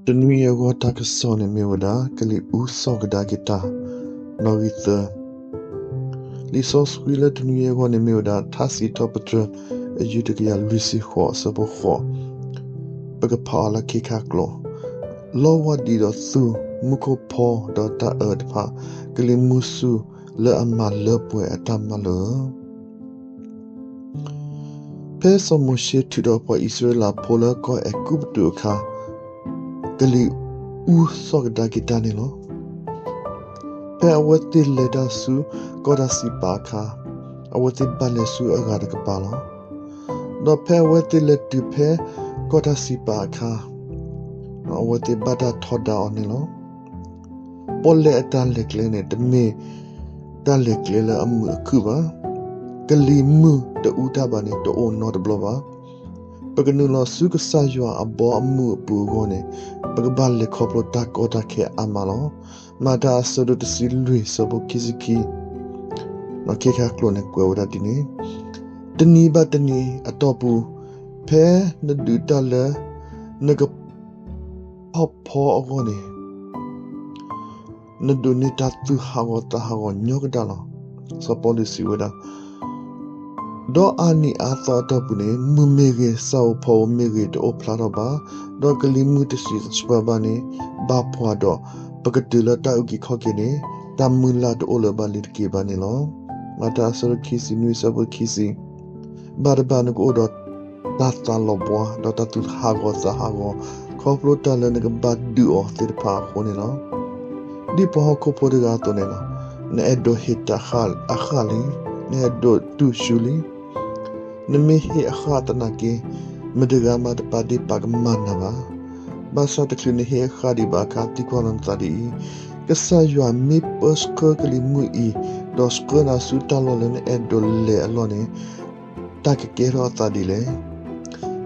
တနွံအံၤအဂီၢ်တၢ်ကစီၣ်န့ၣ်မ့ၢ်ဝဲဒၣ် ကလံၤအူသီၣ်ကဒါက့ၤတၢ်, နီၣ်ဂံၢ်သၢ. လံာ်စီဆှံလၢတနွံအံၤအဂီၢ်န့ၣ်မ့ၢ်ဝဲဒၣ် ထါစံးထီၣ်ပတြၢၤ အယုၢ်တကယၤလွံၢ်ဆံဃိး အဆၢဖိဃိး, ပကဖးအီၤလၢခ့ခါကျိာ်, လီဝါဒံးဒီးသူၣ်, မူခိၣ်ဖီဒီးတၢ်အၢတဖၣ်, ကလံၤမုၢ်ဆူၣ်လၢအမၤလၢပှဲၤအတၢ်မၤလိာ်ဧၢ. ဖဲစီၤမိၤၡ့ထုးထီၣ်ပှၤအံၣ်စရ့လးဖိလၢကီၢ်အဲၤကူပတူးအခါ, ကလံၤအူသီၣ်ကဒါက့ၤတၢ်န့ၣ်လီၤ. ဖဲအဝဲသ့ၣ်လဲၤတၢ်ဆူကီၢ်တၢ်စံးပာ်အခါ, အဝဲသ့ၣ်ဘၣ်လဲၤဆူအဂၤတကပၤလီၤ. ဒီးဖဲအဝဲသ့ၣ်လဲၤတုၤဖဲကီၢ်တၢ်စံးပာ်အခါ, အဝဲသ့ၣ်ဘၣ်တၢ်ထီဒါအီၤန့ၣ်လီၤ. ပီၣ်လဲၣ်အတၢ်လဲၤကျဲန့ၣ် တမ့ၢ်တၢ်လဲၤကျဲလၢအမုာ်အခုၣ်ဘၣ်. ကလံၤမုၢ်တအူတၢ်ဘၣ်န့ၣ် တအိၣ်နီတဘျီဘၣ်. ပကနုာ်လီၤဆူကစၢ်ယွၤအဘီအမုၢ်အပူၤအဂီၢ်န့ၣ်, ပကဘၣ်လဲၤခီဖျိတၢ်ကီတၢ်ခဲအါမးလီၤ. မၤတၢ်အဆၢဒိၣ်တဆံလွံၢ် အဆၢဖိခံဆံခံ, ခ့ခါကျိာ်န့ၣ်ကွဲးဝဲဒၣ်ဒ်န့ၣ်, တနံၤဘၣ်တနံၤအတီၢ်ပူၤ, ဖဲနဒုးတၢ်လၢနကဖီၣ်ဖီအဂီၢ်န့ၣ် နဒိးန့ၢ်တၢ်သူၣ်ဟးဂီၤသးဟးဂီၤညီကဒၣ်လီၤ. စီၤပီလူးစံးဝဲဒၣ်, ဒီးအါနံၤအါသီအတီၢ်ပူၤန့ၣ်, မုၢ်မ့ၢ်ဂ့ၤ, ဆၣ်ဧိၤဖီဧိၤမ့ၢ်ဂ့ၤ, တအိၣ်ဖျါထီၣ်ဘၣ်, ဒီးကလံၤမုၢ်တဆံးတဆှါဘၣ်န့ၣ်, ဘၣ်ပှၤဒီးပကတုၤလၢတၢ်အုၣ်က့ၤခီၣ်က့ၤန့ၣ်, တၢ်မုၢ်လၢ်တအိၣ်လၢၤဘၣ်လံတက့ၢ်ဘၣ်န့ၣ်လီၤ. မၤတၢ်အဆၢဒိၣ်ခံဆံနွံ အဆၢဖိခံဆံ, ဘၣ်တဘၣ်နကအိၣ်ဒီးတၢ်သးလီၤဘှါ, ဒီးတၢ်သူၣ်ဟးဂီၤသးဟးဂီၤ, ခီဖျိတၢ်လၢနကဘၣ်ဒုးအီၤသ့ၣ်တဖၣ်အဃိန့ၣ်လီၤ. ဒ်ပှၤဟီၣ်ခိၣ်ဖိတဂၤအသိးန့ၣ်လီၤ. နအဲၣ်ဒိးဟ့ၣ်တၢ်အဃၣ်လံ, နအဲၣ်ဒိးတူၢ်ဆူလံ. နမ့ၢ်ဟ့ၣ်အဃၣ်သနာ်က့, မတဂၤမၤတပာ်ဒ့ၣ်ပာ်ကမၣ်နၤဘၣ်. ဘၣ်ဆၣ်တချုးနဟ့ၣ်အဃၣ်ဒံးဘၣ်အခါ သံကွၢ်လီၤနသးဒ်အံၤ, ကစၢ်ယွၤမ့ၢ်ပၢဆှၢကလံၤမုၢ်အံၤ, ဒီးဆှၢနၤဆူတၢ်လီၢ်လၢနအဲၣ်ဒိးလဲၤအလီၢ်န့ၣ်, တၢ်ကကဲထီၣ်အသးဒ်လဲၣ်.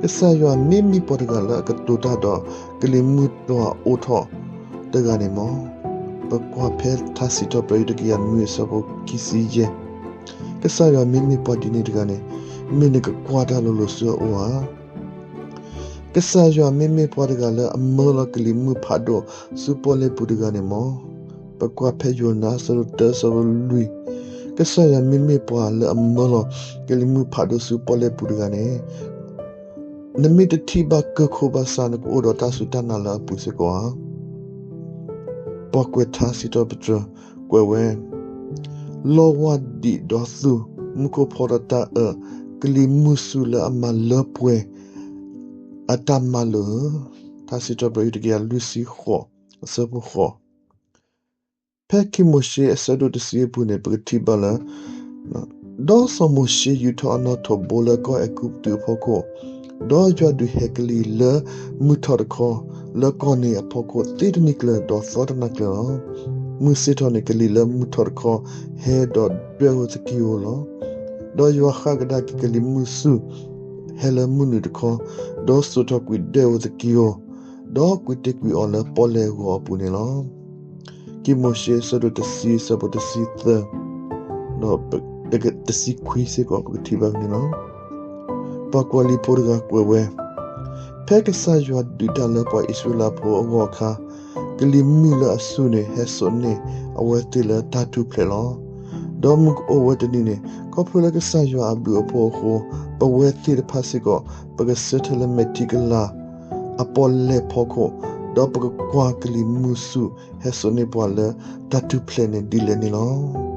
ကစၢ်ယွၤမ့မ့ၢ်ပှၤတဂၤလၢအကတိၤတၢ်ဒီးကလံၤမုၢ်တွၤအိးထီၣ်တဂၤန့ၣ်မး. ပကွၢ်ဖဲထါစံးထီၣ်ပတြၢၤအယုၢ်တကယၤနွံ အဆၢဖိခံဆံယဲၢ်, ကစၢ်ယွၤမ့မ့ၢ်ပှၤဒ်န့ၣ်တဂၤန့ၣ်, မ့ၢ်နကကွၢ်တၢ်လိၤလိၤဆူအအိၣ်ဧါ. ကစၢ်ယွၤမ့မ့ၢ်ပှၤတဂၤလၢအမၢလီၤကလံၤမုၢ်ဖးဒိၣ်ဆူပီၣ်လဲၣ်ပူၤတဂၤန့ၣ်မး. ပကွၢ်ဖဲယိၤနါ အဆၢဒိၣ်တၢ အဆၢဖိလွံၢ်, ကစၢ်ယွၤမ့မ့ၢ်ပှၤလၢအမၢလီၤကလံၤမုၢ်ဖးဒိၣ်ဆူပီၣ်လဲၣ်ပူၤတဂၤန့ၣ်, နမ့ၢ်တထံၣ်ဘၣ်ကၢၢ်ခိၣ်ဘၣ်ဆၣ် နကအိၣ်ဒီးတၢ်စူၢ်တၢ်နာ်လၢအပူၤစ့ၢ်ကီးဧါ. ပှၤကွဲးထါစံးထီၣ်ပတြၢၤကွဲးဝဲ, လီဝါဒံးဒီးသူၣ်, မူခိၣ်ဖီဒီးတၢ်အၢ, ကလံၤမုၢ်ဆူၣ်လၢအမၤလၢပှဲၤအတၢ်မၤလိာ်ဧၢ. ထါစံးထီၣ်ပတြၢၤအယုၢ်တကယၤလွံၢ်ဆံဃိး အဆၢဖိဃိး. ဖဲခံမိၤၡ့အဆၢဒိၣ်တဆံအပူၤန့ၣ် ပကထံၣ်ဘၣ်လၢ ဒီးစီၤမိၤၡ့ယူာ်ထီၣ်အနီၣ်ထိးဘိလၢကီၢ်အဲၤကူပတူးအဖီခိၣ်, ဒီးယွၤဒုးဟဲကလံၤလၢမုၢ်ထီၣ်တခီ လၢကီၢ်န့ၣ်အဖီခိၣ်သ့တနံၤကျၢၤ ဒီးသီတနၤကျၢၤလီၤ. မုၢ်ဆ့ၣ်ထီၣ်န့ၣ် ကလံၤလၢမုၢ်ထီၣ်တခီ ဟဲဒီးဒွဲၣ်ဧိၤသကံဧိၤလီၤ. ဒီးယွၤဃၣ်ကဒါက့ၤကလံၤမုၢ်ဆူၣ် ဟဲလၢမုၢ်နုာ်တခီ, ဒီးစိာ်ထီၣ်ကွံာ်ဒွဲၣ်ဧိၤသကံဧိၤ, ဒီးကွံာ်တ့ၢ်ကွံာ်အီၤလၢပီၣ်လဲၣ်ဂီၤအပူၤန့ၣ်လီၤ. ခံမိၤၡ့အဆၢဒိၣ်တဆံ အဆၢဖိတဆံသၢ ဒီးတဆံခွံစ့ၢ်ကီး ပကထံၣ်ဘၣ်န့ၣ်လီၤ. ပှၤကွၢ်လံာ်ဖိတဂၤကွဲးဝဲ, ဖဲကစၢ်ယွၤဒုးတၢ်လၢပှၤအံၣ်စရ့လးဖိအဂီၢ်အခါ, ကလံၤမုၢ်လၢအဆူၣ်န့ၣ် ဟဲစိာ်န့ၢ်အဝဲသ့ၣ်လၢတၢ်ထူၣ်ဖျဲးလီၤ. ဒီးမုၢ်ကအိၣ်ဝဲတနံၤန့ၣ်, ခီဖျိလၢကစၢ်ယွၤအဘျုးအဖှိၣ်အဃိ, ပဝဲသ့ၣ်တဖၣ်စ့ၢ်ကီး ပကဆၢထၢၣ်လၢမဲာ်ထံကလၤအပီၣ်လဲၣ်ဖီခိၣ်, ဒီးပကကွၢ်ကလံၤမုၢ်ဆူၣ်ဟဲစိာ်န့ၢ်ပှၤလၢတၢ်ထူၣ်ဖျဲးန့ၣ်ဒ်လဲၣ်န့ၣ်လီၤ.